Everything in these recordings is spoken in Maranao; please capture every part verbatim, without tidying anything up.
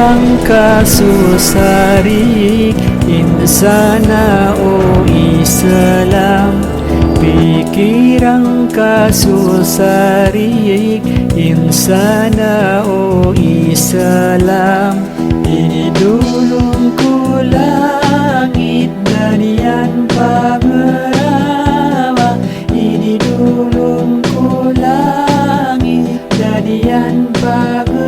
Pikirangka so sarig, insana o Islam. Pikirangka so sarig, insana o Islam. Inidolong ko langit na niyan pamarawa. Inidolong ko langit na niyan pamarawa.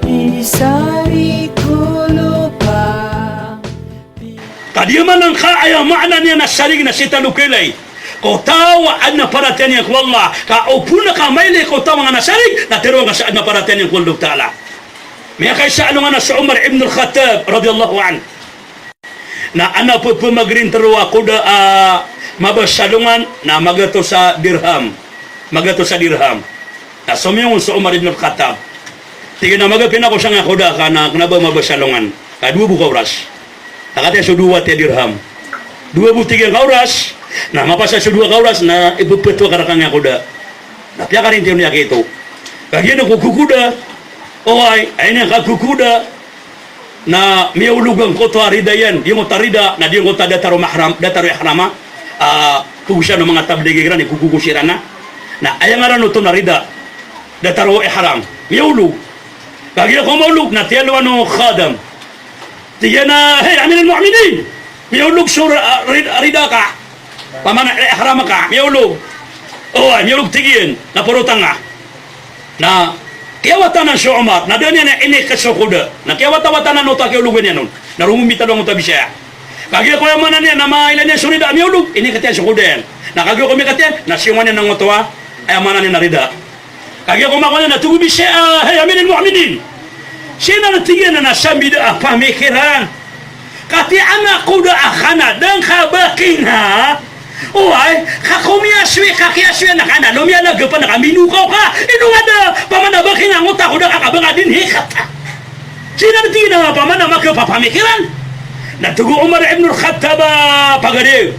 Isarig ko lopa. Ka di a manangka, aya maana niyan a sarig na sii tano kailay ko taw a adn a paratiyaya niyan ko Allah. Ka opama ka mailay ko taw a manga na sarig, na tharoang ka sa adn a paratiyaya niyan ko Allahu Ta'ala. Miyakaisa a alongan a so Umar ibn al-Khattab radiyallahu anhu. Na adn a pphamagrin tharoa ko da a mabasa alongan na magatos a dirham. Magatos a dirham. Na somiyong so Umar ibn al-Khattab. Tig iyan a magapin ako sangkaya ko da ka na kna ba mabasa alongan. Ka dowa bo ka oras. Na katii so dowa tiya dirham. Dowa bo tig iyan ka oras. Na mapasad so dowa ka oras na ipphatwa ka rakangkaya ko da. Na piyakarintiyo niyan kito. Kagiya na ko kokoda. Oway, aya niyan kakokoda. Na miyaolog angkoto a rida iyan, di angkoto a rida, na di angkoto a datar o mahram, datar o ihram a, ah, pagosaan o manga tabligh iran, i kokokosi iran a. Na aya ngaran oto na rida, datar o ihram, miyaolog. Kagiya ko maolog, na tiyalowan o khadam. Tig iyan a, "Hey, Amir al-Mu'minin, miyaolog so ra-, rid-, rida ka." Pamana, eh, ihram ka, miyaolog. O, miyaolog tig iyan, na porotanga. Na kiyawatan anan so Umar, na da niyan a inikas so koda. Na kiyawatawatan anan oto a kiyaologan iyan on. Na romimbita dn oto a bisaya. Kagiya ko aya maana niyan na mailay niyan so rida a miyaolog, inikat iyan so koda iyan. Na kagiya ko mikat iyan, na siyongan iyan angkoto a aya maana niyan na rida. Kagiya ko makowa niyan na tig o bisaya a, "Hay Amir al-Mu'minin, sii na tig iyan na sambi da a pamikiran." Katii ana koda a kana, da ngka ba kina. Oway, ka ko miyasoy, ka kiyasoy na kana, lomiyalaga pa na ka minokaw ka. Ino nga da, pamana ba kina angkoto a koda ka ka ba nga di nikat. Sii na tig iyan a pamana makapapamikiran. Na tig o Umar ibn al-Khattab a pagari.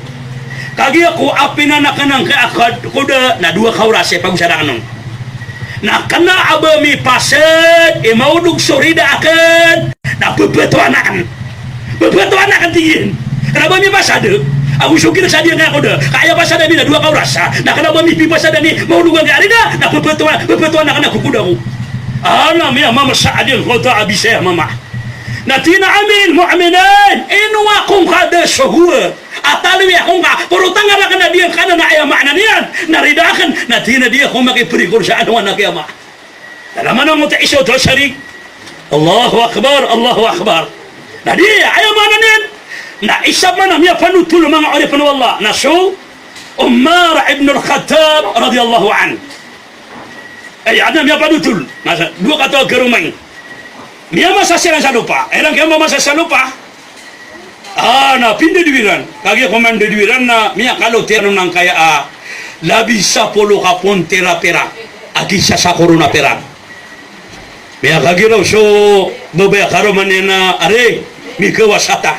Kagiya ko apinanakan angkaya a kad-, koda na dowa ka oras i pagosaan akn on. Na kna a ba mipasad i maolog so rida akn, na pphatowan akn. Pphatowan akn tig iyan. Kna ba mipasad. Ago so kina sa di angkaya koda. Ka aya pasad ami na dowa ka oras. Na kna ba mipipasad ami maolog angkaya rida, na pphatowan, pphatowan akn a kokoda ko. Ana miyamamasa a di angkoto a bisaya mama. Na tig iyan a Amir al-Mu'minin, ino ako ngka da sogoa a talowi ako ngka, porotanga rakn a di angka na aya maana niyan na rida akn, na tig iyan a di ako makiprikor sa alongan a kiyama. Na lama na ngoto isa oto a sarig. Allahu Akbar, Allahu Akbar. Na di, aya maana niyan na isa man a miyapanotol o manga oripn o Allah na so Umar ibn al-Khattab radiyallahu anhu. Ay, adn a miyapanotol. Na sa, dowa kataw a karoma iyan. Miyamasa siran sa lopa. Iran kiyamamasa sa lopa. Ah, na pindadwi ran. Kagiya ko mandadwi ran na miyakalotiran on angkaya a labi sapolo ka ponte ra pirak. Agi sa sa korona pirak. Miyakagiraw so babay a karoma niyan a, "Ari, mikawasa ta."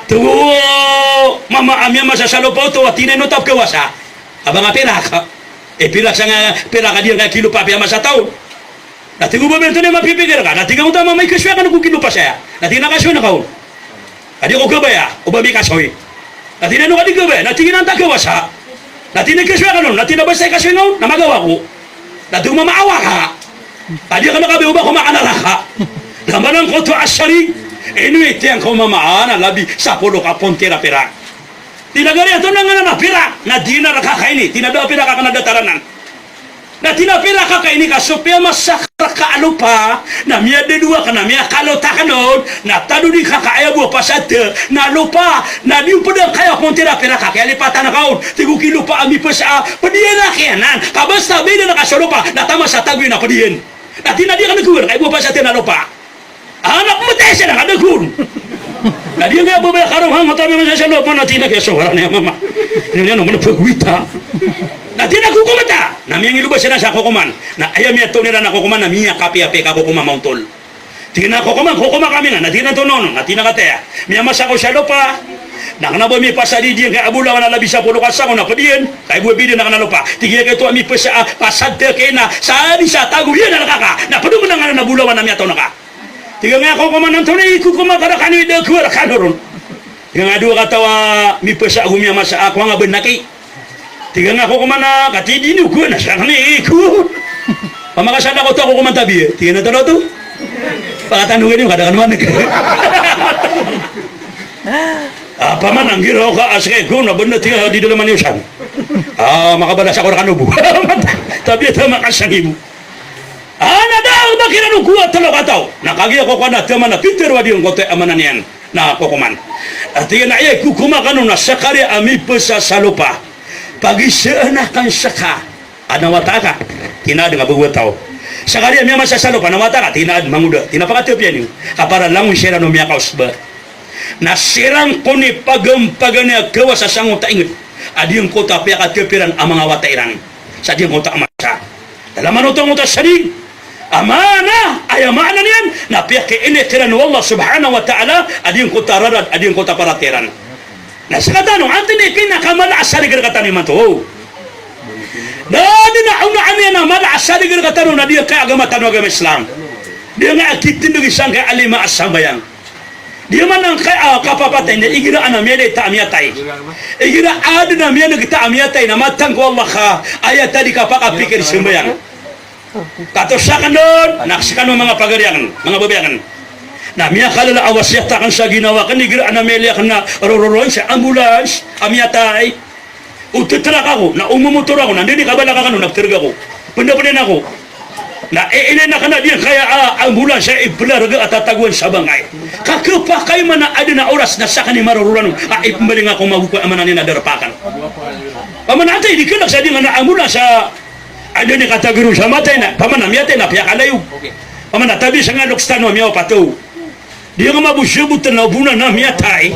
Tig o mama a miyamasa sa lopa oto a tig iyan a ino ta pkawasa. A ba nga pirak. E, pirak sangkaya, pirak a di angkaya kilopa a piyamasa ta on. Na tig o babay oto na mapipikir ka. Na tig angkoto a mama, ikasoy akn ko kilopa saya. Na tig iyan a kasoy na ka on. Ka di ako kabaya o ba mikasoy. Na tig iyan a ino ka di kabaya. Na tig iyan a antaa kawasa. Na tig iyan a ikasoy akn on. Na tig iyan a basta ikasoy nga on na magawa ko. Na tig o mama a awa ka. Ka di akn kabaya o ba ko makanaraka. Na ba angkoto a sarig. Ino i tig angka o mama a na labi sapolo ka ponte ra pirak. Tig iyan a gari ato na nganan a pirak. Na di na raka kaini. Tig iyan a da a pirak akn a datar anan. Na tig iyan a pirak ka kaini ka so piyamasa raka a lopa, na miyadadowa ka na miyakalot akn on, na tadodi ka ka aya bo a pasad na lopa, na di o pd angkaya ponte ra pirak ka kiyalipatan ka on, tig o kilopa a mipasa a pd iyan a kiyanan, ka basta ba ilan ka so lopa, na taman sa tago iyan a pd iyan. Na tig iyan a di akn kowaan, ka aya bo a pasad na lopa. Anak mo tayo sila, kada kun. Na di nga babay a karoma, mata mo sa lopa, na tig iyan a kiyasowaran iyan a mama. Ino niyan, ano, ano, pagwita. Na tig iyan a kokoman ta. Na miyangilobas iran sa kokoman. Na aya miyatoon iran a kokoman, na miyakapiyapiya ka kokoman maontol. Tig iyan a kokoman, kokoma kami nga. Na tig iyan a tonono. Na tig iyan a kataya. Miyamasa ako sa lopa. Na kna ba mipasad i diyangkai a bolawan a labi sapolo ka sako na pd iyan. Kay bo a bida na kna lopa. Tig iyan a kaito a mipasad, a, pasad ta kena sa di sa tago iyan a laka ka. Na pd man a ngaran a bolawan a miyataw na ka. Tig iyan a kokoman antonaa i kokoma ka rkano, da ko rkano ron. Tig iyan a dowa kataw a mipasad ago miyamasa a kowa nga ba naki. Tig iyan a kokoman a kati dino ko na sakn i ko. Pamakasad ako to a kokoman tabi. Tig iyan a tano to. Pakatano gani ka da kano man. A, paman a nggiraw ka a ska i ko na bnar, tig iyan a di dalaman iyo san. A, makabalas ako rkano bo. Tabi a ta makasang ibo. A, na da ba kiran o kowa tlo kataw. Na kagiya kokoman a taman a pitharo a diyangkoto a maana niyan na kokoman. A tig iyan a aya i kokoma kano na sakariya a mipasad sa lopa. Pagisaan akn ska. Adn a wata ka, tig iyan a adn a ba wata o. Sakariya miyamasa sa lopa na wata ka, tig iyan a adn, mangoda. Tig iyan a pakatapiya niyo. Ka para langon siran o miyakaosba. Na siran kon i pagampaganay a kawas a sangkoto a ingd a diyangkoto a piyakatapiya iran a manga wata iran. Sa diyangkoto a masa. Dalaman oto angkoto a sadig. A maana, aya maana niyan, na piyakiinit iran o Allah subhanahu wa ta'ala a diyangkoto a rarad, a diyangkoto a paratiyaya iran. Na sktano, antonaa i pinakamala a sadig rktano imanto? Na adn a onaan iyan a mala a sadig rktano na diyangkai a agama tano a agama Islam. Diyangkai a kitindg sangkai a lima a sambayang. Di man angkai a kapapatay na igira a miyalita a miyatay. Igira a adn a miyan'gta a miyatay na matang ko Allah ka aya tadi kapakapikir sambayang. Kato sakn dn, na skano manga pagari akn, manga babay akn. Na miyakalala a wasiyat akn sa ginawa akn, igira a miyalita akn na rororoon sa ambulans a miyatay. O ttrak ako, na o momotor ako, na anda i kabalak akn on, na ptrg ako. Pndapndn ako. Na iilay akn a diyangkaya a ambulans a iplarga a tatagoan sa bangkay. Ka khapakay man a adn a oras na sakn i maroroon on, a ipmbaling ako magokoy a maana niyan a darpa akn. Paman a atay, di kalk sa diyangkana a ambulans a Anda i katago ron sa matay na, paman a miyatay na piyakalayo. Paman a tabi sangkai a loks tano a miyawapat o. Di nga mabosabotn na o bona na miyatay.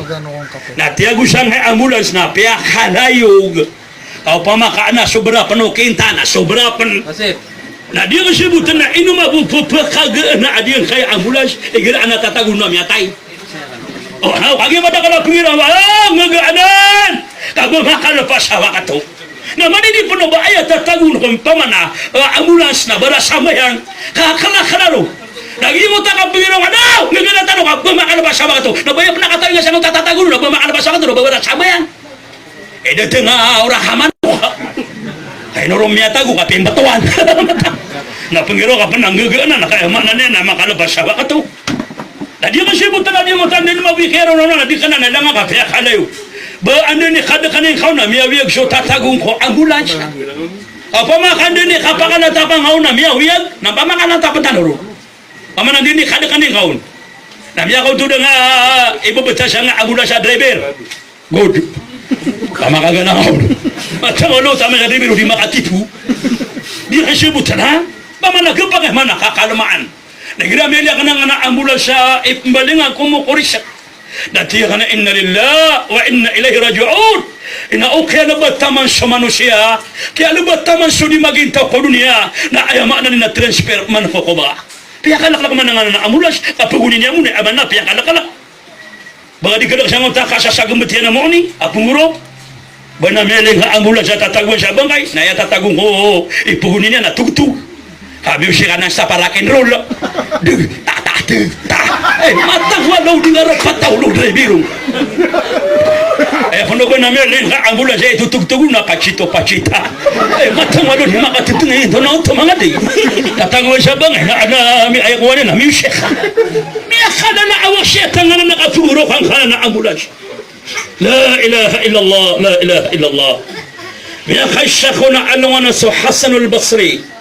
Na tiyago sangkai a ambulans na piyakalayo. Ka opama ka adn a sobra pn o kinta na sobra pn. Na di nga sabotn na ino mabopapakagaan a diyangkaya a ambulans, igira a tatago na miyatay. O, na, kagiya madakl a pnggiraw, a, ngagaan anan. Ka ba makalpas a wakato. Na manini pn o ba aya tatago on ko paman a, a, ambulans na barasambayang, ka kala-kala ron. Na giyoto a kapnggiraw, ano, ngagaan tano ka ba makalpas a wakato. Na ba aya pn a katago on sangkoto a tatago on, na ba makalpas a wakato, na ba barasambayang. E, datng a ora haman. Ay, ino ron miyatago ka pimbtowan. Na pnggiraw ka pn a ngagaan anan, na kaya maana niyan na makalpas a wakato. Na di nga sabotn a di nga tanda na mabikero na di ka na nalanga ka piyakalayo. Ba anda i kadkani ngka on na miyawiyag so tatago on ko ambulans. Opama ka anda i kapakalatapa ngka on na miyawiyag, na pamakalatapan tano ron. Paman anda i kadkani ngka on na miyakaontod a nga ibabata sangkai a ambulans a driver. Good. Ka makagana ka on. Matang olo, taman sa driver o di makatipo. Di ka sabotn, ha? Paman a gpakay man a kakalmaan. Na igira a miyalita akn a nga na ambulans a ipmbaling ako mokoris. Na tig akn a inna lillahi wa inna ilayhi raji'un. Ino o kiyalbat taman so manosiya, kiyalbat taman so di magintaw ko doniya, na aya maana niyan na transfer man ko kobor. Piyakalklk man a nga na ambulans, ka pagoni niyan on, aya maana piyakalklk. Ba di kalk sangkoto a kasasagmbet iyan a moni a pnggiraw. Ba na miyaling a ambulans a tatagoan sa bangkay, na aya tatago on ko ipagoni niyan na togtog. Ka biyosi ka na sa parakin rol. Dg, ta, ta, dg, ta. E, matag walo di nga rpataw lo driver on. E, kono ba na miyaling a ambulans a itotogtog on na pachito, pachita. E, matang walo di makatitng a ito na oto manga di. Tatagoan sa bangkay na adn a mi, aya kowan iyan na miyosi ka. Miyakalala a wasiyat angkanan a kapnggiraw ka angkanan a ambulans. La ilaha illallah, la ilaha illallah. Miyakaisa ko na alongan a so Hasanul Basri.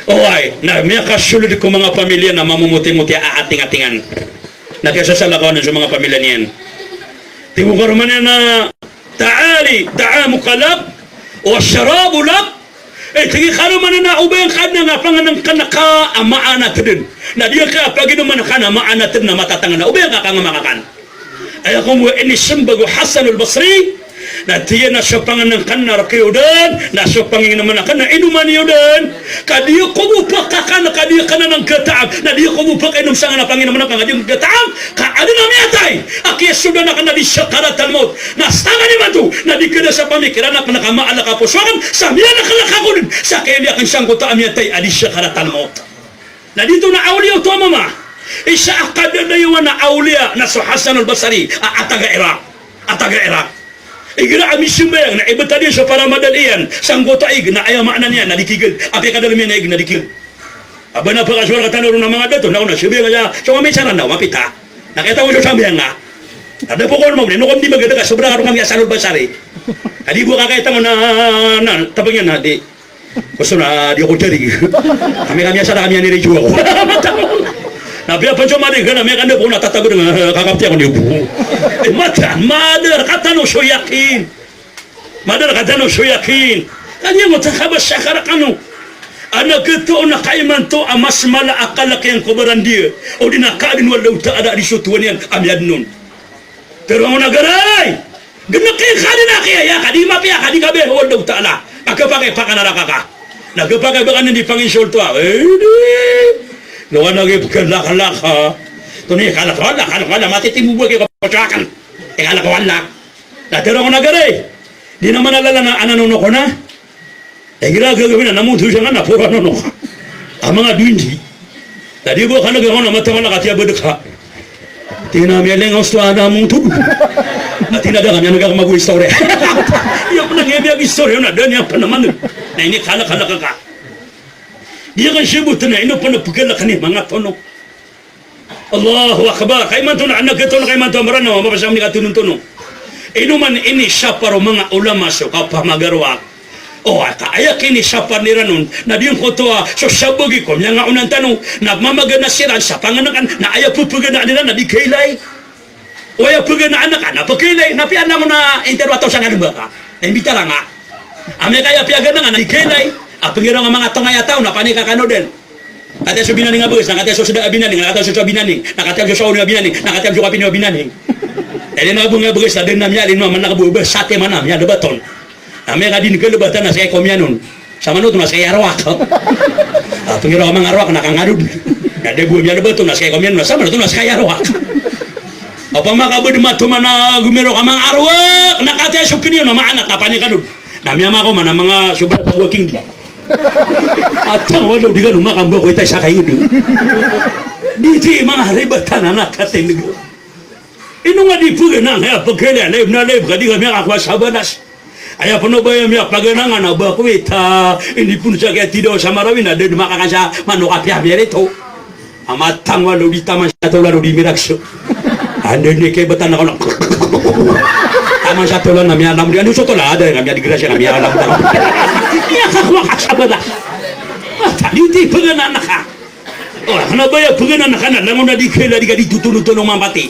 Oway, na miyakasold ko manga pamilya na mamomotimoti a atingatingan. Na kiyasasalakawan so manga pamilya niyan. Tig o karoma niyan na, ta'ali, ta'amuka lak, wa sharabu lak, E, tig iyan a karoma niyan na o ba ngka adn a pangnngkn ka a maan a tdn. Na di ngka a paginoman ka na maan a tdn a matatangan na o ba ngka kangma ka kan. Aya ko mo inismbag o Hasan al-Basri, Na tig iyan a so pangnngkn na rk iyo dn, na so pangingn akn na inoman iyo dn. Ka di ko bo pkakan, ka di kn anan kataam, na di ko bo pkainom sangkanan a pangingn akn ka di kataam, ka adn a miyatay a kiyasodan akn na di sakaratal mawt. Na sangkanan imanto na di ka da sa pamikiran akn ka maala ka poso akn sa miyanaknaka ko dn sa kailay akn sangkoto a miyatay a di sakaratal mawt. Na di oto na awliya oto a mama. Isa a kadadayawan a awliya na so Hasan al-Basri a, a taga Iraq. A taga Iraq. Igira a misambayang na ibtad iyan so paramadal iyan sangkoto a ig na aya maana niyan na di kigl. Apiya kadalm iyan a ig na di kigl. A ba na pakasowa rktano ron a manga dato na o na sambayang aya so mamisaran na o mapita. Na kaita ko so sambayang a. Na da pokol mo, ino ko di magada ka sobra ka roo kami Hasan al-Basri. Ka di bo ka kaita ko na, na, tapang iyan na di. Koso na di ako jari. Kami, kami asar kami ani rejo ako. Na biya pn so madi ka na miyakan da bo na tatagod nga kakapti ako ni bo. Eh, matan, madar, katano so yakin. Madar, katano so yakin. Kanya mo takabasa ka rkano. Ana kto na kaimanto a mas mala a kalk iyan ko barandiya. O di na kaadn o Allahu Ta'ala a di so tohan iyan a miyadn on. Pero na garay. Gnk iyan ka dn a kiyaya ka di mapiya ka di ka baya o Allahu Ta'ala. Ka khapakay pakanaraka ka. Na khapakay ba ka dn di panginsulto a. Eh, di. Lowan a gip ka laklak a. Toni kalak wala, kalak wala, matitimo ba ki ka pasakan. Eh, kalak wala. Na tero na garay. Di na manalala na anan ono ko na. Igira gagawin a namon to siya nga na poro ano no. A manga duwindi. Na di bo ka na gawin a mata nga na katiya bd ka. Tig iyan a miyalingaw so ana mong to. Na tig iyan a da kami a nagkakamago istorya. Iya pn a giyabiyag istorya na da niyan pn a maneg. Na inikalak-kalak ka. Di ka sibot na ino pn a pgalak ni manga tono. Allahu Akbar. Kaimanto na anak ito na kaimanto a Mranaw a mapasang ni katonontono. Ino man inisapar o manga ulama so kapamagaroak. O, aka aya kinisapar iran on na di ngkoto a so sabagi ko miyangaonan tano na mamagana siran sa pangnngkn na aya ppaganaan iran na di kailay. O aya ppaganaan ka na pkailay, na piya langon a intero a taw sa ngalmbaka. Na imbitara nga. Amay ka aya piyaganaan na di kailay. A pngiraw nga manga tonga aya taw na panikakano dn. Katiya so binaning a bgas, na katiya so sda a binaning, na katiya so sa binaning, na katiya so saoni a binaning, na katiya so kapini a binaning. Aya na bo nga bgas na dn a miyalin o man na kabo bgas sati man a miyalbat on. Na amay ka di nggalbatan na skay ko miyanon. Samanoto na skay a rowak. A pngiraw a manga rowak na kangarod. Na da bo miyalbat on na skay ko miyanon na samanoto na skay a rowak. Opama ka bo di matoman a gomiraw ka manga rowak na katiya so kiniyon na maanat na panikadod. Na miyamako man a manga sobra sa working di. Atang walo di kano makambako itay sa kayo di. Di ti manga ribatan a nakatindg. Ino nga di pgana nga aya pgkala live na live ka di ka miyakakowa sa balas. Aya pn o ba aya miyapagana nga na ba ko ita, indi pn sa kiyatidaw sa Marawi na da dn makakan sa manok a piyapiya rito. A matang walo di taman sa tolan o di miragso. Anda ini kay batan ako na. Taman sa tolan na miyalam di, ano so tolan, ada nga miyadigrasya nga miyalam di. Miyakakowa ka sa bata. Mata, di ti pgana na ka. O, kna ba aya pgana na ka na, langon a di kaila di ka di totonotono mampati.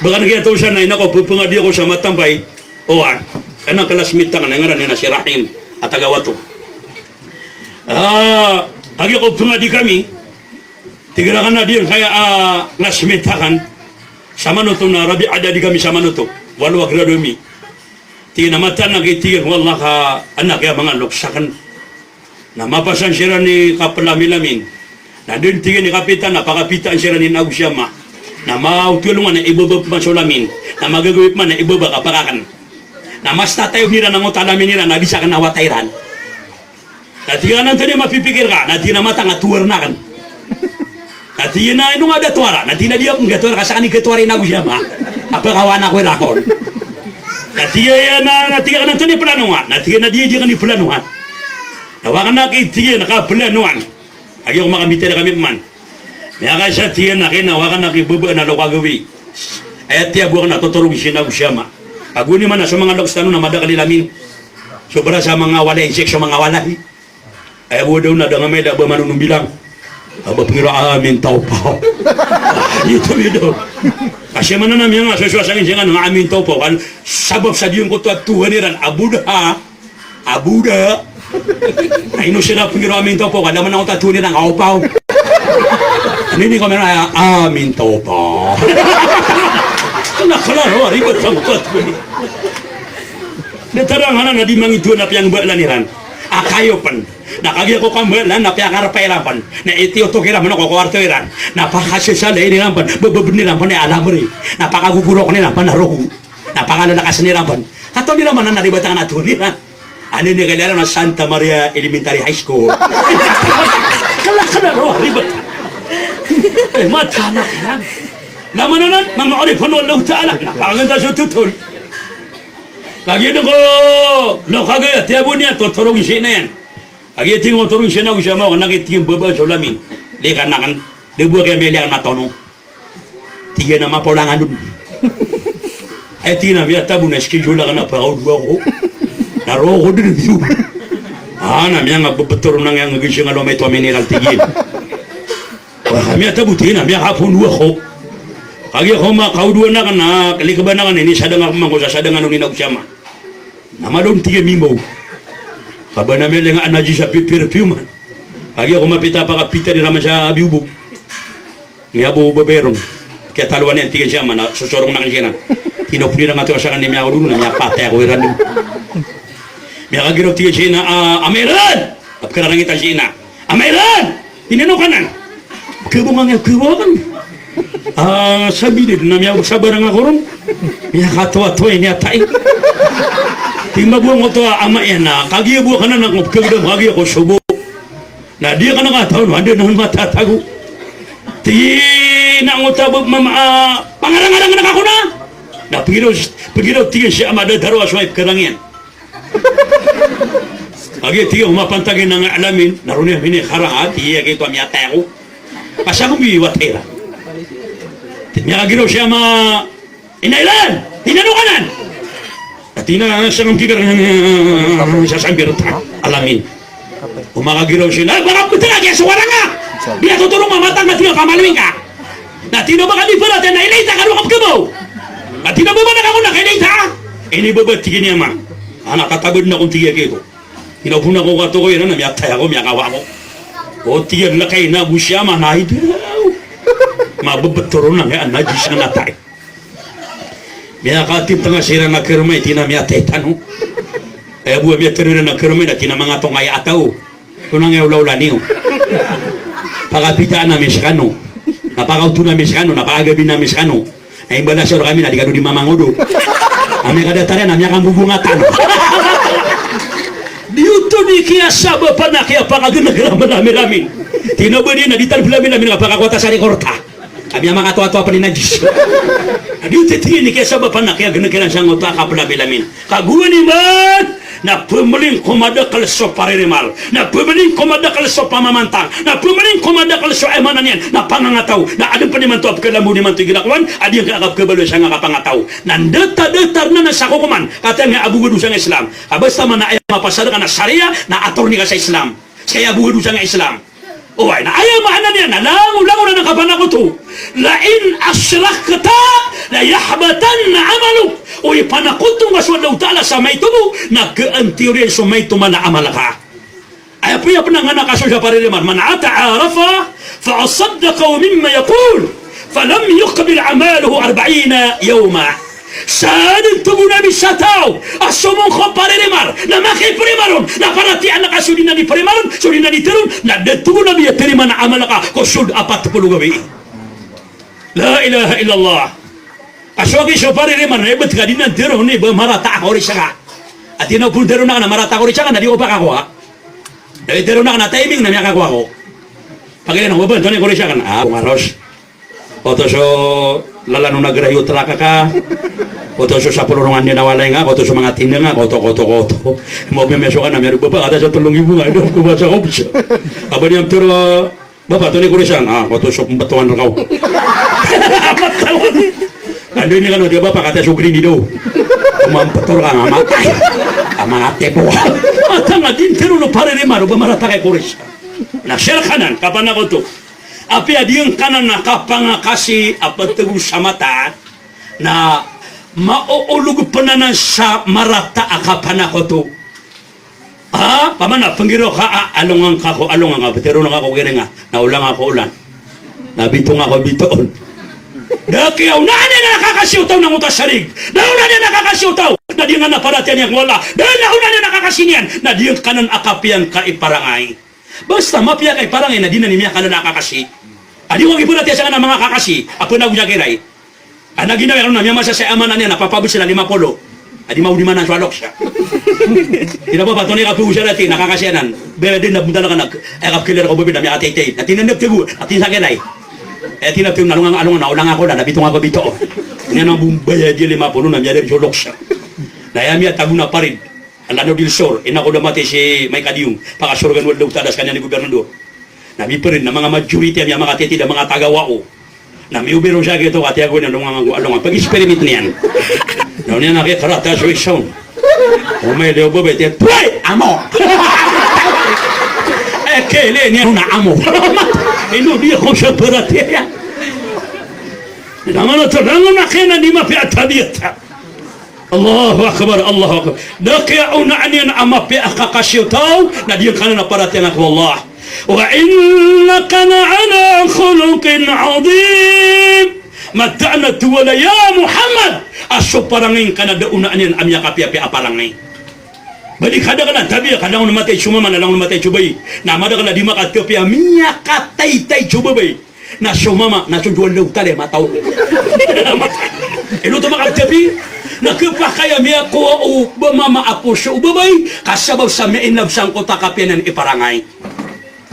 Baka na kiyatosan na ina ko, pphangadi ako sa Matampay. O, a, kna classmate akn, ngaran iyan na si Rahim, a taga Wato. A, kagiya ko pphangadi kami, Tig iran a di ngka aya a classmate akn. Samanoto na Rabi'a da di kami samanoto. Walo a grado ami. Tig iyan a mataan aki, tig iyan, wallah ka anak iyan a manga loks akn. Na mapasan siran i kaplamilamin. Na dn tig iyan i kapitan na pakapitaan siran i nago si ama. Na maoto alongan na ibaba pman so lamin. Na magagawii pman na ibaba ka pakakn. Na mas tatayon iran angkoto a lamin iran na di sakn a wata iran. Na tig iyan a antonaa i mapipikir ka, na tig iyan a mataan a towar akn. Na tig iyan a ino nga da towar, na tig iyan a di akn katowar ka, sakn i katowar i nago si ama. A pkawana ko iran kon. Na tig iyan a, na tig iyan a antonaa i plano nga, na tig iyan a di, di akn i planoan. Na wa akn aki, tig iyan a kaplanoan. Agi ako makambitad kami pman. Miyakaisa, tig iyan a kna wa akn aki baba na loks a gawii. Aya tiyago akn na totorogn si nago si ama. Ago niyan man a so manga loks tano na madakl i lamin. Sobra sa manga walay, insek so manga walay. Aya bo daw na da nga mailay a ba manonombilang. A ba pngiraw a amin tawpa. Ito mi daw. Kasi mana na miyangasosowa sa ngin siyan nga amin tawpa. Kan sabap sa di ngkoto a tohan iran a Buddha. A Buddha. Na ino siran a pngiraw amin tawpa, ka da man angkoto a tohan iran a opaw. Ini ko miyangasosowa amin tawpa. Kna klaro a ribat sangkat ko ini. Datar angkanan a di mangidon a piyangbalan iran a kayo pn. Na kagiya ko kambalan na piyakarpa iran pn. Na itiyotok iran pn ko kwarto iran. Na pakasasalain iran pn. Bababn iran pn i alamri. Na pakagogorokn iran pn a rogo. Na pakalalakas iran pn. Katawan iran man a di ba tangka na doon iran. Anini kaliyaran a Santa Maria Elementary High School. Kala, kala, ro, ribat. Eh, mata na kiran. Na man anan, mamaorip pn o Allahu Ta'ala. Na panganta so totol. Kagiya dn ko, no kagiya, tiya bo niyan, totorong si na iyan. Kagiya tig iyan totorong si na, o siya ma, na kitig iyan baba so lamin. Di ka na kan, di bo kaya meliyan na tono. Tig iyan a mapolangan on. Ay tig iyan a miyatabo na schedule akn a pakaodowa ko. Na roo ko dn biyo. Ah, na miyangabebetoro na ngiyang gising a lomay to a mineral tig iyan. Wa, miyatabo tig iyan a miyakapondo ako. Kagiya ko makaodowa na kna, kalikaban akn ini sadang ako man ko sa sadang ano ni na o siya ma. Na malo on tig iyan mimbaw. Kaba na miyalinga a najis a pi-, perfume. Kagiya ko mapita pakapita di raman sa biyobog. Miyabo babay ron. Kiyatalowan iyan tig iyan si ama na sosorong na kn si ina. Tig iyan o pn iran a to a sakn i miyaololo na miyapatay ako iran. Miyakagiraw tig iyan si ina, ah, Ama Iran! Kapkararangitan si ina. Ama Iran! Inano ka nan? Kebong ang kebong. Ah, sabi di na miyasabarang ako ron. Miyakatoatoay niyan a tai. Tig iyan a bo angkoto a ama iyan na kagiya bo akn anan ko pkagdam kagiya ko sobo. Na di akn katawan o anda on matatago. Tig iyan a angkoto a bo mama, ah, pangarangarang na ka ko na. Na pagiraw, pagiraw tig iyan si ama a dadaro a so ay pkarang iyan. Kagiya tig iyan o mapantag iyan a alamin, na roo niyan minikarang a, tig iyan a giyoto a miyatay ako. Pasang ko biwat ira. Miyakagiraw si ama, Ina Iran! Inano ka nan? Ati na sangam kigar sa sambir ta alamin. O makagiraw si ina, baka putang a giya so waranga. Di na totorong mamatang na tig iyan a kamalowing ka. Na tig iyan a baka di pala, ati na ilay ta ka roo kapkabaw. Na tig iyan a baba na ka ko na kailay ta. Ini baba tig iyan a ama. Ana katabad na kon tig iyan a giyoto. Ina bo na ko katokoy iran na miyatay ako, miyakawa ako. O tig iyan a lakay na bo si ama na ay daw. Mabebetoro na ngaya a najis na natay. Miyakatitanga siran a karmay, tig iyan a miyatay tano. Aya bo a miyatay ron a karmay na tig iyan a manga tongkay a taw. Tonaa ngaya olaola niyo. Pakapitaan ami skano. Na pakaoton ami skano, na pakagabin ami skano. Na imbalas o rkami na di kano di mamangodo. Ami kadatar iyan, na miyakambobongatan. Di oto di kiyasabapan a kiyapakagneg iran plamiramin. Tig iyan a ba di na di tano plamiramin kapakakowa ta sa rekorta. Kami a makatoatoa pn i najis. Di oto tig iyan i kiyasabapan a kiyagneg iran sangkoto a kaplamilamin. Kagowani man na pmling ko madakl so paririmar, na pmling ko madakl so pamamantang, na pmling ko madakl so aya maana niyan na pangangataw, na adn pn imanto a pkalambo imanto i ginakowan a di ngka kapkabaloy sangka kapangataw. Na ndetadatar na na sa kokoman, katii ngka a bogado sangka Islam. Ka basta man a aya mapasad ka na Sharia, na attorney ka sa Islam. Ska aya bogado sangka Islam. Oway, na aya maana niyan na langolangon anan kapanakoto. La in ashrakta la yahbatanna amaluk. O ipanakoto ngka so Allahu Ta'ala sa maito bo, na kaantiyorin so maito man a amal ka. Aya pn, aya pn a ngka na kasoy sa paririmar, man ata arrafan fa saddaqahu bima yaqul, falam yuqbal amaluhu arba'ina yawma. Sa dn togon ami sa taw a somong ko paririmar, na makiprimar on, na paratiyayaan ka so di niyan di primar on, so di niyan di tharoon, na da togon ami a tarimaan a amal ka ko sold a apat polo gawii. La ilaha illallah. Ka so aki so paririmar na ibt ka di niyan tharoon i ba marata a korisa ka. Ati na pn tharoon ka na marata a korisa ka na di ko pakakowa. Da i tharoon ka na timing na miyakakowa ko. Pagilayn ko ba, antonaa i korisa ka na, ah, ko ngaros. Oto so lalan o nagrahi o trak ka. Oto so sapolo ron a anda na walay nga, oto so manga tinda nga, oto, oto, oto. Mo bembeso ka na miyaro baba, kata so tolong ibo nga, ido ko ba sa ko bisa. Aba niyan tharoon, baba, antonaa i korisa nga, ah, oto so pmbtowan rkaw. Anda ini kano, di baba, kata so green ido. Mampetor ka nga, matay. Ka matay bo. Ata nga di tharoon o paririmar o ba marata ka i korisa. Na sir kanan, kapanakoto. Apiya di ngka nan a kapangakasi a ptgo sa mata, na maoolog pn anan sa marata a kapanakoto. Ah, pamana, pnggiraw ka a, alongan ka ko, alongan ka, ptharoon ka ko giring a, na olan ka ko olan. Na bitong ka ko bitoon. Da kiyaonaan iyan a kakasi o taw na ngoto a sarig. Da onaan iyan a kakasi o taw na di ngka na paratiyayaan ko Allah. Da onaan iyan a kakasi niyan na di ngka nan a kapiya ngka i parangay. Basta mapiya ka i parangay na di nan i miyakanan a kakasi. A di ko kagiya paratiyayaan sangkanan a manga kakasi a pnagosakiray. A na ginawa iyan na miyamasa sa aya maana niyan na papabs na lima polo. A di maodi manan so alok siya. Ina ba pato ni kapiya o siya dati na kakasi anan. Bebe din na buntal ka nag, eh, kapkilir ko bebe na miyakataytay. Na tinandap tigo, na tinsakiray. Eh, tinandap tigo na alongan, alongan, na olang ako na, na bitong ako bito. Niyan ang bumbaya di lima polo na miyadari so alok siya. Na aya miyatago na parid. Alano dilsor, ina ko da matay si May Kadiyong, pakasorogan o Allahu Ta'ala skaniyan i gobernador. Na miperin na manga majority a miyakatitid a manga taga Wao. Na miobiro siya gito, katiyago niyan, alongan, alongan, pag-experiment niyan. Na oniyan a kikarata so isa on. Omay liyo bo bete, pway! Amo! Eh, kele niyan na amo. Ino di ako siya paratiyaya. Langon oto, langon a kena di mapiya a tabiya ta. Allahu Akbar, Allahu Akbar. Da kiyaonaan iyan a mapiya a kakasi o taw, na di ngka nan a paratiyayaan ko Allah. Wa innaka la'ala khuluqin adhim. Mataan a towala ya Muhammad, a so parangay ngka na da onaan iyan a miyakapiyapiya a parangay. Ba di kadakl a tabiya, ka langon matay so mama na langon matay so babay. Na madakl a di makatapiya a miyakataytay so babay. Na so mama, na so Allahu Ta'ala i mataw. Ino oto makaptapi? Na khapakay a miyakowa o ba mama a poso o babay, ka sabap sa miya-in love sangkoto a kapiya niyan i parangay.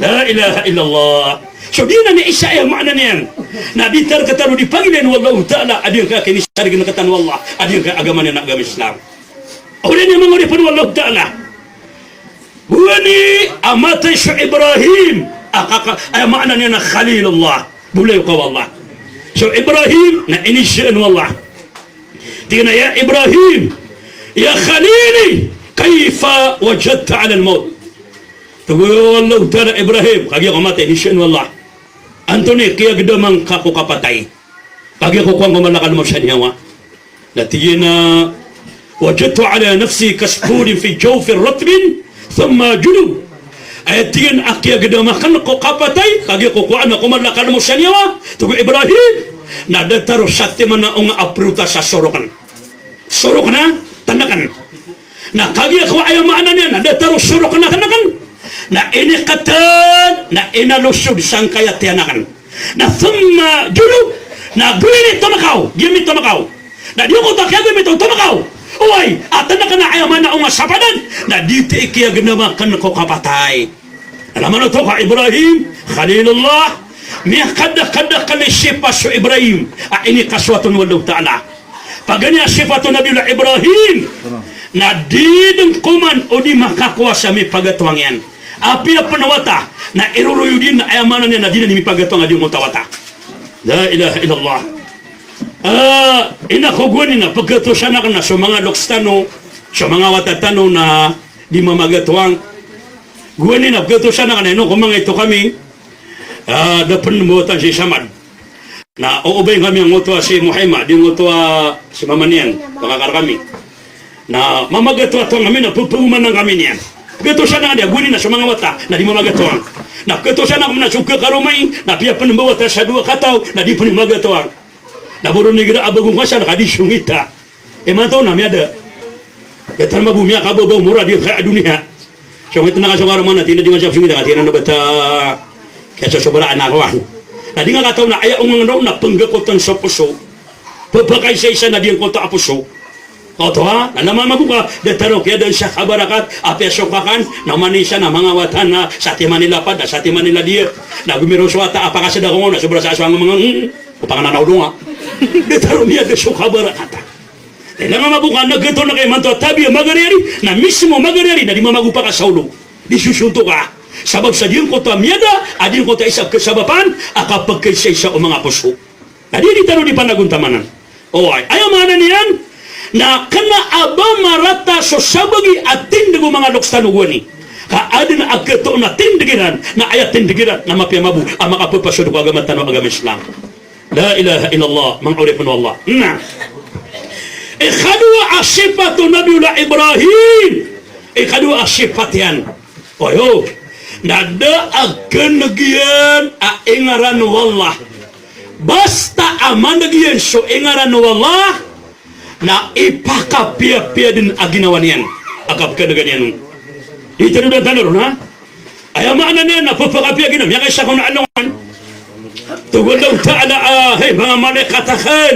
La ilaha illallah. So di nan i isa aya maana niyan. Na di tarkatano di pagilayn o Allahu Ta'ala, a di ngka kinisarig na katan o Allah, a di ngka agama niyan a agama Islam. Odi niyan manga oripn o Allahu Ta'ala. Gowani a matay so Ibrahim, a kaka, aya maana niyan na Khalilullah. Bolayoka o Allah. So Ibrahim na inisaan o Allah. Tig iyan a, "Ya Ibrahim, ya Khalili, kayfa wajadta 'ala al-mawt?" Tig o Allahu Ta'ala, Ibrahim, kagiya ko matay, inisaan o Allah. Antonaa i kiyagdama ngka ko kapatay? Kagiya ko kowan ko mala ka lmaw sa niyawa. Na tig iyan a, "Wajadtu 'ala nafsi ka'asfurin fi jawfin ratbin thumma julub." Aya tig iyan a kiyagdama akn ko kapatay, kagiya ko kowan ko mala ka lmaw sa niyawa, tig o Ibrahim, na datar o satiman a onga a prutas a sorokn. Sorokn a tnakn. Na kagiya ko aya maana niyan na datar o sorokn a tnakn. Na inikatan, na inalosod sangkaya tiyan akn. Na thumma julub, na giyami tomakaw, giyami tomakaw. Na di oto a kiyagiyami tomakaw. Oway, a tnakn a aya maana o nga sapadan, na di ti kiyagdama akn ko kapatay. Alam ano to ka Ibrahim, Khalilullah, miyakadakadakl i sipat so Ibrahim a inikasowat on o Allahu Ta'ala. Paganay a sipat o Nabiyullah Ibrahim, na di dn koman o di makakowa sa mipagatoang iyan. Apiya pn wata, na iroroyod iyan na aya maana niyan na di dn mipagatoang a di ngoto a wata. La ilaha illallah. Ah, ina ko gowani na pagatosan akn na so manga loks tano, so manga wata tano na di mamagatoang. Gowani na pagatosan akn na ino ko manga ito kami, ah, da pn mbawatan si Samad. Na oobay kami a ngoto a si Muhammad, di ngoto a si mama niyan, pakakar kami. Na mamagatoang kami na pphagomana kami niyan. Pagatosan akn na gowani na so manga wata na di mamagatoang. Na pagatosan akn na so kakaromay, na apiya pn mbawatan sa dowa kataw, na di pn magatoang. Na boron igira a bago ngka sa na ka di songita. Imanto na miyada. Datar mabo miyakababa o mora di kaya doniya. So ngitn a ka so karoma na tig iyan a di nga siya songita ka tig iyan a na bata. Kaya so sobra anak ko. Na di nga kataw na aya ongang raw na pnggakotan so poso. Pphakaisaisa na di ngkoto a poso. Oto ha, na mamago ka, datar o kiyadaan sa kabarakat, apiya so kakan, na oman i isa na manga wata na, satiman i lapad, na satiman i ladiya, na gomiraw so wata a pakasada ko nga, na sobra sa aso ang manga, hmm, o pangananaw do nga. Datar o miyada so kabarakatan. Na mamago ka, na giyoto na kay imanto a tabiya magariyari, na mismo magariyari, na di mamago pakasaolo. Di sosontoka. Sabap sa di ngkoto a miyada, a di ngkoto a isa kasabapan, a kapagkaisaisa o manga poso. Na di, di tano di panagontamanan. Oway, aya maana niyan, na kna a ba marata so sabagi a tindg o manga loks tano gowani. Ka adn a khatoon a tindg iran, na aya tindg iran, na mapiya mabo, a makapphasod ko agama tano a agama Islam. La ilaha illallah, manga oripn o Allah. Na ikadowa a sipat o Nabiyullah Ibrahim. Ikadowa a sipat iyan. Oyo, na da a kneg iyan a ingaran o Allah. Basta a maneg iyan so ingaran o Allah, na ipakapiyapiya den a ginawa niyan a kapkhanegan iyan on. Di tano da tano ron, ha? Aya maana niyan na pphakapiya ginawa, miyakaisa ko na alongan. Tig o Allahu Ta'ala a, hay manga malaikat aken,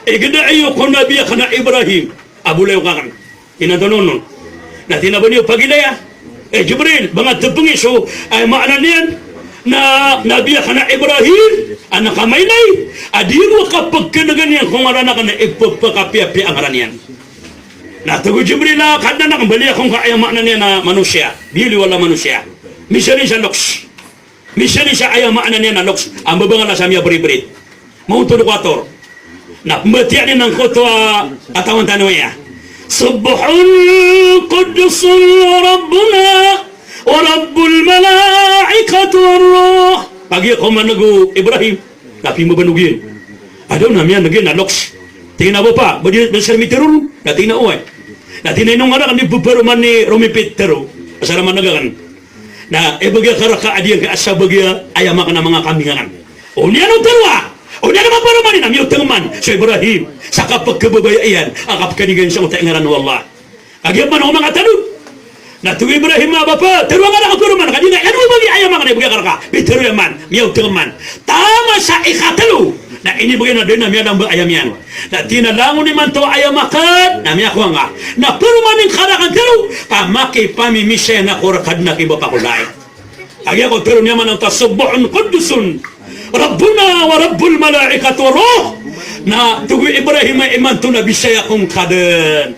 igeda iyo ko Nabi aken a Ibrahim a bolayoka aken. Inanto non. Na tig iyan a ba niyo pagilaya, eh, Jibril, ba nga tebeng i so, aya maana niyan na Nabi aken a Ibrahim a na kamailay a di ko kapkhanegan iyan ko ngaran aken, na ipphakapiyapiya a ngaran iyan. Na tig o Jibril a, Kadnan aken, bali aken ka aya maana niyan na manosiya. Biyaloy o Allah a manosiya. Misalan sa loks. Misalan sa aya maana niyan na loks a mbabangala sa miyabribrit. Maontod ko ator. Na pmbatiya niyan angkoto a katawan tano aya. Subbuhun quddusun rabbuna wa rabbul malaikati war ruh. Kagiya ko maneg o Ibrahim na pimbabanog iyan. Adaw na miyaneg iyan a loks. Tig iyan a, Bapa, ba di, ba di sar mitero ron? Na tig iyan a, oway. Na tig iyan a, ino ngaran aken di peparoman i romipit tero? Asar a maneg aken. Na ibagay ka reka a giyangkai a sabagi a ayam aken a manga kambing aken. Oniya no tero a, oniya no maparoman i, na miyaoteng man so Ibrahim sa kapkhababaya iyan a kapkhanegan sangkoto a ingaran o Allah. Kagiya pman o manga tano. Na tig o Ibrahim a, Bapa, tero aken a kaparoman ka di nga, ino ibagay a ayam aken a ibagay ka reka? Pitero iyan man, miyaoteng man. Taman sa ikatelo na inibagay na da den a miyalamba a ayam iyan. Na tig iyan a, langon imanto a ayam aken, na miyakowa ngka. Na paromanen ka raken tero ka makipamimisa aken reka den a kibapa ko lay. Kagiya ko tero niyan man a subbuhun quddusun rabbuna wa rabbul malaikati war ruh. Na tig o Ibrahim a imanto na bisaya ko ngka den.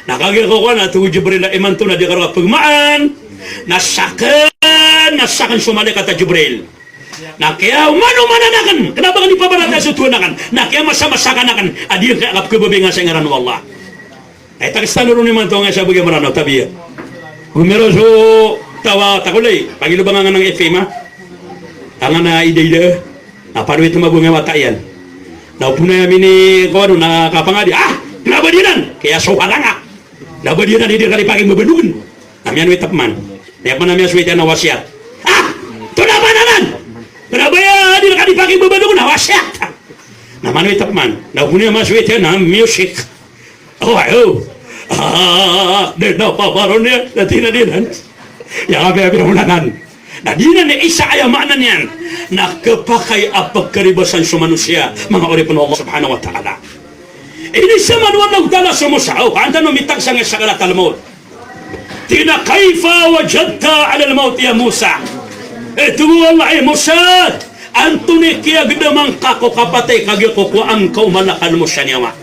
Na kagiya ko kowan, na tig o Jibril a imanto na di ka reka pegmaan. Na saken, na saken so malaikat a Jibril. Na kiyamanomanan aken, kena ba aken di paparatiyaya so Tuhan aken, na kiyamasamasakan aken a giyangkai a kapkhababaya nga sa ingaran o Allah. Ay, takes tano ron imanto nga sa bagi a Mranaw, tabiya. Gomiraw so taw a takolay, pagilobang aken a F M a. Aken a ida-ida. Na panoy tama bo nga wata iyan. Na opama na mini kowan on na kapangadi. Ah, kena ba di anan? Kiyasowal nga. Kena ba di anan i di ka di pakimbabanog on? Na miyanoy tap man. Aya pman a miyasoy iyan na wasiyat. Ah, tonaa pn anan? Kena ba di anan i di ka di pakimbabanog on? Na wasiyat. Na manoy tap man. Na opama na miyasoy iyan na music. Oway, o. Ah, den a paparon iyan, na tig iyan a di anan. Aya kapiyapiya on anan. Na di anan i isa, aya maana niyan na khapakay a pkharibasan so manosiya, manga oripn o Allah subhanahu wa ta'ala. Inisaman o Allahu ta'ala so Musa, o, antaa no mitagsa nga sakaratal mawt. Tig iyan a, "Kayfa wajadta alal mawti ya Musa?" Eh, tig o Allah, eh, Musa, antonaa i kiyagedama ngka ko kapatay kagiya ko kowaan ka o malakal mo sa niyawa?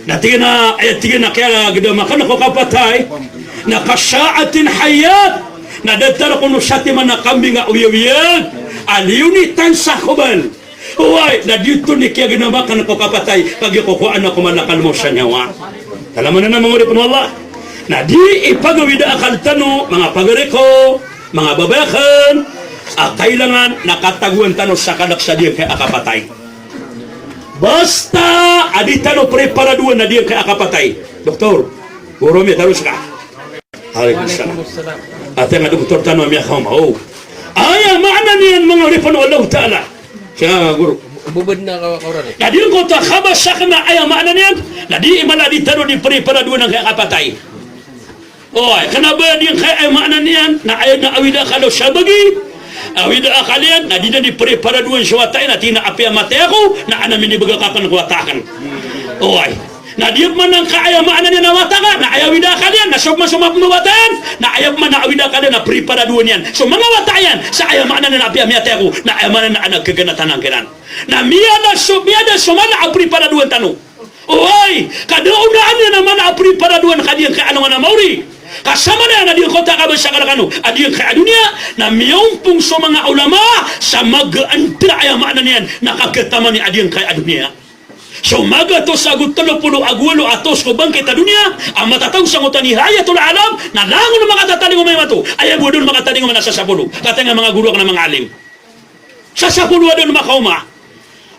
Na tig iyan a, eh, tig iyan a kiyagedama akn ko kapatay na ka shaatin hayyah, na datar kon o satiman a kambing a oyagoyag a liyo nitan sa kobal. Oway, na giyoto i kiyagedama akn ko kapatay kagiya ko kowaan ko malakal mo sa niyawa. Talaman anan, manga oripn o Allah. Na di ipagawid a akal tano, manga pagari ko, manga babay akn, a kailangan na katagoan tano sa kalk sa giyangkai a kapatay. Basta a di tano preparadoan a giyangkai a kapatay. Doktor, goro mi, taros ka. Alaikum salam. Ati nga doktor tano a miyakaoma. O. Aya maana niyan, manga oripn o Allah Ta'ala. Siya, guru. Bobod na ka-, kaoran, eh. Na di ngkoto a kabasa akn na aya maana niyan, na di imala di tano di preparadoan angkai a kapatay. Oy, kna ba di ngkai aya maana niyan, na aya na awid a akal o sabagi, awid a akal iyan, na di na di preparadoan so wata iyan, na tig iyan a apiya matay ako, na adn a minibgak akn ko wata akn. Oy. Na di pman angkai aya maana niyan a wata ka, na aya awid a akal iyan, na so pman so mapmbawata iyan, na aya pman a awid a akal iyan, na preparadoan iyan so manga wata iyan, sa aya maana niyan a apiya miyatay ako, na aya maana niyan a adn a gganatan angkiran. Na miyada so, miyada so mala a preparadoan tano. Oway, ka da onaan iyan a mala a preparadoan ka giyangkai a alongan a maori. Ka sa mala iyan a giyangkoto a kabasa akn rkano a giyangkai a doniya, na miyaompong so manga ulama sa magaan da aya maana niyan na kagataman iyan a giyangkai a doniya. So magatos ago tlo polo ago walo a taos ko bangkit a doniya a matatago sangkoto a Nihayatul Alam, na langon o makatatalingoma imanto, aya bo a da on makatalingoma na sasapolo. Katii nga manga goro akn a manga alim, sasapolo a da on makaoma.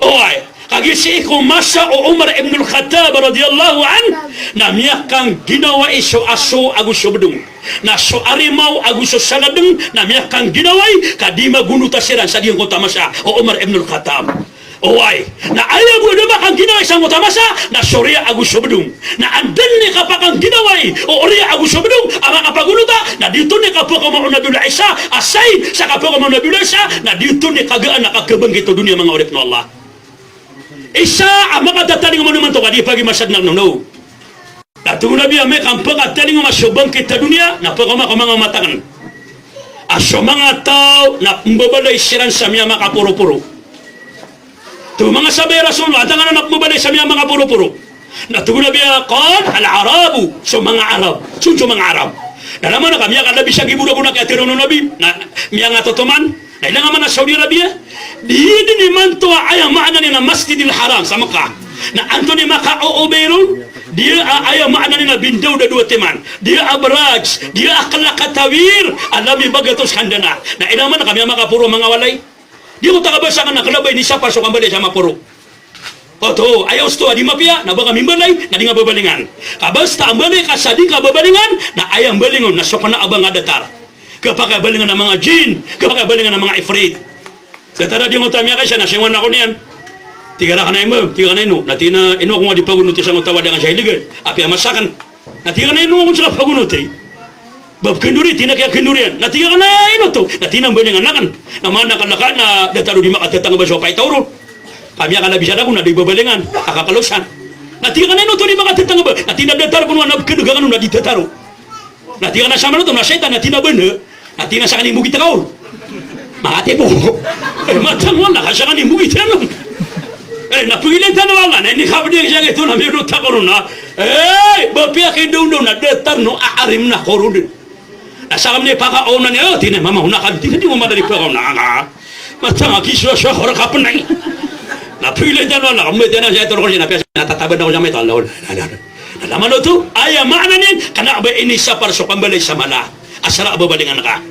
Oway, kagiya sii ko masa o Umar ibn al-Khattab radiyallahu anhu, na miyakangginawai so aso ago so bdong, na so arimaw ago so saladng, na miyakangginawai ka di magonota siran sa giyangkoto a masa o Umar ibn al-Khattab. Oway, na aya bo a da makangginawa i sangkoto a masa na so riya ago so bdong. Na anda dn i kapakangginawai o riya ago so bdong a makapagonota, na di oto dn i kapakaoma o Nabiyullah Isa, aside sa kapakaoma o Nabiyullah Isa, na di oto dn i kagaan a kakhabangkit o doniya, manga oripn o Allah. Isa a makatatalingoma on imanto ka di pagimasad na no, no. Na tig o Nabi a amay ka mpakatalingoma so bangkit a doniya, na pakaoma ko manga mata akn a so manga taw na mbabalay siran sa miyamakaporoporo. Tig o manga sahabah, "Ya Rasulullah, antaa ngka na mbabalay sa miyamakaporoporo?" Na tig o Nabi a, "Qal al-Arabu, so manga Arab." So, so manga Arab. Na lamana ka miyakalabi sa gibo ragon a kiyatharo o Nabi, na miyangatotoman. Na ilay nga man a Saudi Arabia, di dn imanto a aya maana niyan na Masjidil Haram sa Makkah. Na antonaa i makaoobay ron? Di a aya maana niyan na bindawda dowa timan. Di a barrage, di a klak a tawir a lami ba gatos handana. Na ilay nga man ka miyamakaporo manga walay. Di ko ta kabasa ka na kna ba inisapar so kambalay sa maporo. Oto, aya osto a di mapiya, na ba ka mimbalay, na di nga babalingan. Ka basta a mbalay ka sa di ka babalingan, na aya mbaling on na so kna a ba nga datar. Kapakabalingan a manga jinn, kapakabalingan a manga ifrit. Datar a di ngoto a miyakaisa na singowan ako niyan. Tig a rakn a imam, tig akn a ino, na tig iyan a ino ako nga di pagonoti sangkoto a wada nga sa iligan. Apiya masa akn. Na tig akn a ino ako nga sa pagonoti. Ba pkndori, tig iyan a kiyakndori iyan. Na tig akn a ino oto. Na tig iyan a mbalingan akn. Na maana ka laka na datar o di makatatangba so paitaw ron. Ka miyakalabi sa dagon na di babalingan. Kakakalosan. Na tig akn a ino oto di makatatangba. Na tig iyan a datar ko na pkdg akn on na di tataro. Na tig akn a samanoto na saitan na tig iyan a banda. Na tig iyan a sakn i mbogit ka on. Manga tibo. Eh, matang wala ka sakn i mbogit ka on. Eh, na pagilay tano wala, na inikabdi sa giyoto na miyonot ako ron na. Eh, ba piyakindawndaw na datar no a arim na koron dn. Na sakn i pakaona niyan, oh, tig iyan a mama, ona ka, tig iyan a di mo madali pakaona ka. Matang a kiso sa kora kapnay. Na pagilay tano wala, kamay tano sa ito ko siya, na piya, na tatabad ako sa may ito, Allah, Allah, Allah. Na lamanoto, aya maana niyan, kna ba inisapar so kambalay sa mala. Asar a babalingan ka.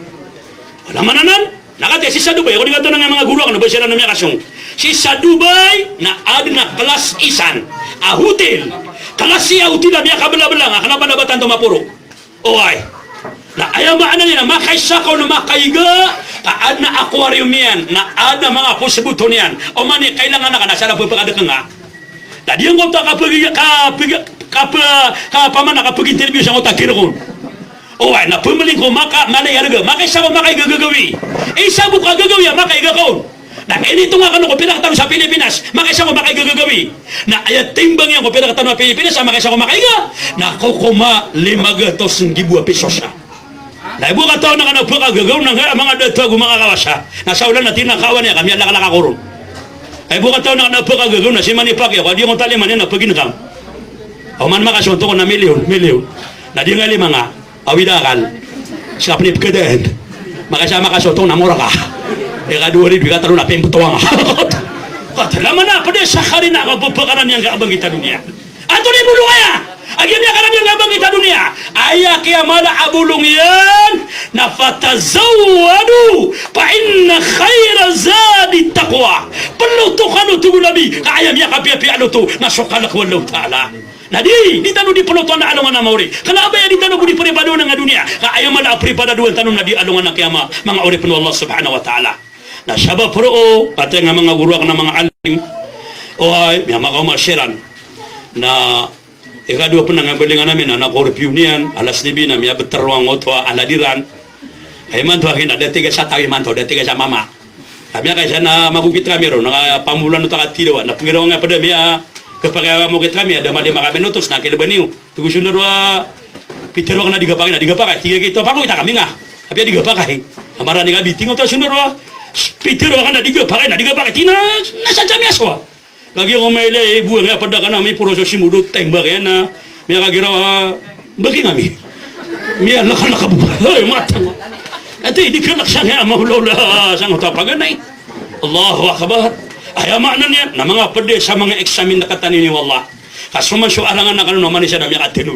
Wala man anan, na katii sii sa Dubai, ako di katonaa a manga goro akn, ba siran na miyakasong. Sii sa Dubai, na adn a klas isan a hotel. Klas iyan a hotel a miyakablablang, a kna ba na ba tanto maporo. Oway. Na aya maana niyan na makaisa ka on makaiga, ka adn a aquarium iyan, na adn a manga posboto niyan. Oman i kailangan ka na sa na pphakadakn ka. Na di angkoto a kapag-, kapag-, kapa-, kapamana kapag-interview sangkoto a kirk on. Oway, na pmling ko maka, mala i arga. Makaisa ko makaiga gagawii. Isa bo ka gagawii a makaiga ka on. Na initonga kano ko pira tano sa Pilipinas, makaisa ko makaiga gagawii. Na aya timbang iyan ko pira tano sa Pilipinas, a makaisa ko makaiga. Na kokoma lima gatos nggibo a piso sa. Na ibo kataw na kna pkhagagaw na nga manga dato ago manga kawasa. Na sa olan na tig iyan a kawan iyan ka miyalaklak ako ron. Ibo kataw na kna pkhagagaw na si mani paki ako, di ako taliman iyan na pag-income. Oman makasonto ko na milyon, milyon. Na di nga lima nga. Awid a akal. Ska pn i pkadaan. Makaisa makasoto na mora ka. Ikadowa rido, ikatlo na pimbtowa nga. Kata lamana pd sa karina ka pphakaran iyan ka a bangkit a doniya. Antonaa i bolong aya? A giya miyakaran iyan ka a bangkit a doniya. Aya kiyamala a bolong iyan na fatazawwadu fa inna khayra zadi taqwa. Ploto kano, tig o Nabi, ka aya miyakapiyapiya a loto na so kalk o Allahu Ta'ala. Na di, di tano di plotoan a alongan a maori. Kna ba aya di tano bo di pripadowan a doniya. Ka aya mala a pripadadowan tano na di alongan a kiyama, manga oripn o Allah subhanahu wa ta'ala. Na sabap roo, pati nga manga goro akn a manga alim. Oway, miyamakaoma siran. Na ikadowa pn a nga balingan ami na, na korpiyo niyan, alas nibi na miyabtr roo angkoto a alad iran. Ay imanto a kina, da tiga sa taw imanto, da tiga sa mama. Kami a kaisa na magogit kami ron, na pamulan o taka tidawa, na pngiraw nga pd ami a, kapakay a magogit kami, a da madi makami notos, na kilbaniyo. Tig o sundaro a, pitero akn a di gapakay, na di gapakay. Tig a kito, pakawita kami nga. Apiya di gapakay. Amara ni kabi, tig o sundaro a, pitero akn a di gapakay, na di gapakay. Tig iyan a, na sa kami a so. Lagi ako mailay, buwan nga pd akn a miporo so simodot, taimbak iyan a, miyakagiraw a, bagi ngami. Miyalakalak a bo. Hoy, matang. Ati, di ka naksa nga, mawlawla, sangkoto a paganay. Allahu Akbar. Aya maana niyan, na manga pd sa manga examine na katano ini o Allah. Ka so man so alangan a kano na manosiya na miyakatano.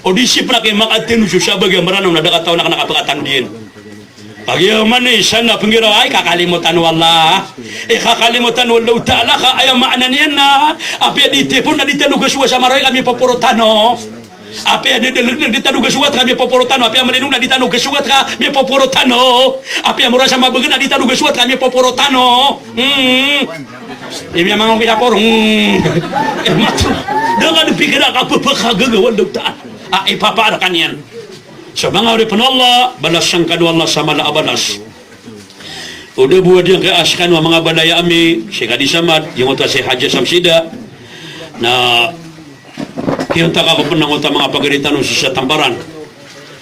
O di sipra ki makatano so sabagi a Mranaw na da kataw na kna kapakatano diyan. Kagiya man isa na pnggiraw a ikakalimotan o Allah. Ikakalimotan o Allahu Ta'ala ka aya maana niyan na apiya di tipon na di tano gasowa sa marawai ka mipoporo tano. Apiya di, di, di, di tano gasogat ka, miyapoporo tano. Apiya malino na di tano gasogat ka, miyapoporo tano. Apiya mora sa mabagn na di tano gasogat ka, miyapoporo tano. Hmm. Aya miyamangao ki sa poro. Hmm. Eh, mato. Da ka di pikira ka pphakagaga o Allahu Ta'ala. Ah, ipapaar ka niyan. So manga oripn o Allah, balasan kano o Allah sa mala a balas. O da bo a di angkaya a skano a manga balaya ami, si Kadi Samad, giyangkoto a si Hadja Samsida, na kiyontak ako pn angkoto a manga pagari tano sii sa Tamparan.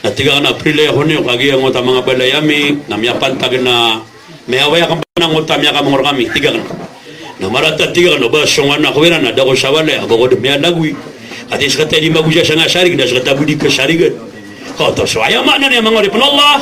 Na tig akn a prilaya ko niyo, kagiya angkoto a manga balaya ami, na miyapantag na miyawaya akn pn angkoto a miyakamongor kami, tig akn. Na marata tig akn, o ba so nga na ko iran na da ko sa walay, a ba ko da miyalagoy. Ati skata di magoza sa nga sarig, na skata bo di kasarigan. Kaoto so aya maana niyan manga oripn o Allah.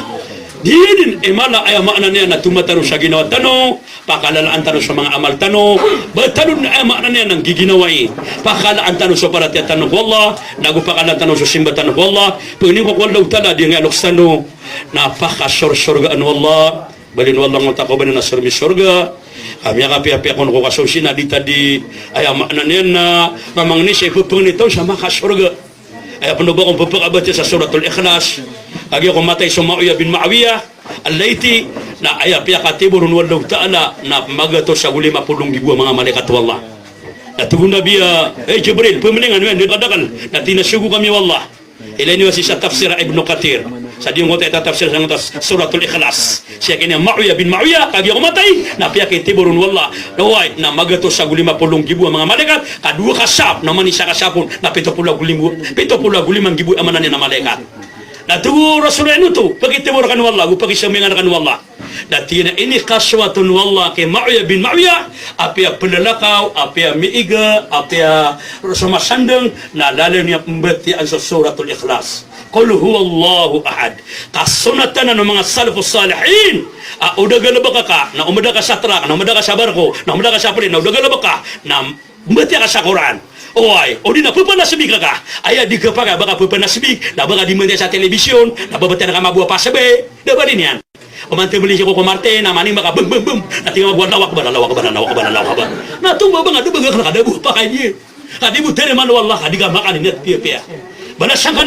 Di dn i mala aya maana niyan na tomataro sa ginawa tano, pakalalaan tano so manga amal tano, ba tano dn aya maana niyan na nggiginawai. Pakalaan tano so paratiyaya tano ko Allah, nago pakalaan tano so simba tano ko Allah. Pangnin ko ko Allahu Ta'ala, di nga loks tano na pakasorsorgaan o Allah. Balin o Allah angkoto a kaobanan a sormisorga. Ka miyakapiyapiya kon ko kasosina di ta di aya maana niyan na mamangni sa ipphangni taw sa makasorga. Aya pn o ba kon pphakabatiya sa Suratul Ikhlas. Kagiya ko matay so Muawiyah bin Muawiyah Al-Laythi, na aya piyakatiboron o Allahu Ta'ala na magatos ago lima polo nggibo a manga malaikat o Allah. Na tig o Nabi a, "Hey Jibril, pmlingan iyan, di kadakl." Na tig iyan a sogo kami o Allah. Ilay niyo sii sa tafsir a Ibnu Kathir. Sa di ngkoto a tafsir sa ngkoto a Suratul Ikhlas. Sii kini a Muawiyah bin Muawiyah, kagiya ko matay, na piyakitiboron o Allah. Oway, na magatos ago lima polo nggibo a manga malaikat, ka dowa ka sap, na oman i isa ka sap on, na pito polo ago lima, pito polo ago lima nggibo a maana niyan a malaikat. Na tig o Rasul a ino oto, pakitibor kano o Allah, go pakisambayangan kano o Allah. Na tig iyan a inikasowat on o Allah ki Muawiyah bin Muawiyah, apiya plalakaw, apiya miiga, apiya so masandang, na lalayon iyan pmbatiyaan so Suratul Ikhlas. Qul huwallahu ahad. Kasonatan o manga salafus salihin. A, o da galbk ka, na o mada ka sa trak, na o mada ka sa barko, na o mada ka sa plane, na o da galbk ka, na mbatiya ka sa Qur'an. Oway, o di na ppanasbik ka. Aya di ka paka, ba ka ppanasbik, na ba ka di mbatiya sa telebisyon, na ba batiya ka mambo a pasbay, da ba di niyan. Oman tembeli sii ko Komarte, na mani maka bum, bum, bum. Na tig iyan mambo Allahu Akbar, Allahu Akbar, Allahu Akbar, Allahu Akbar. Na tumba ba nga da ba nga ka da bo pakaini. Ka di bo tarimaan o Allah, ka di ka makan ini piyapiya. Balasan ka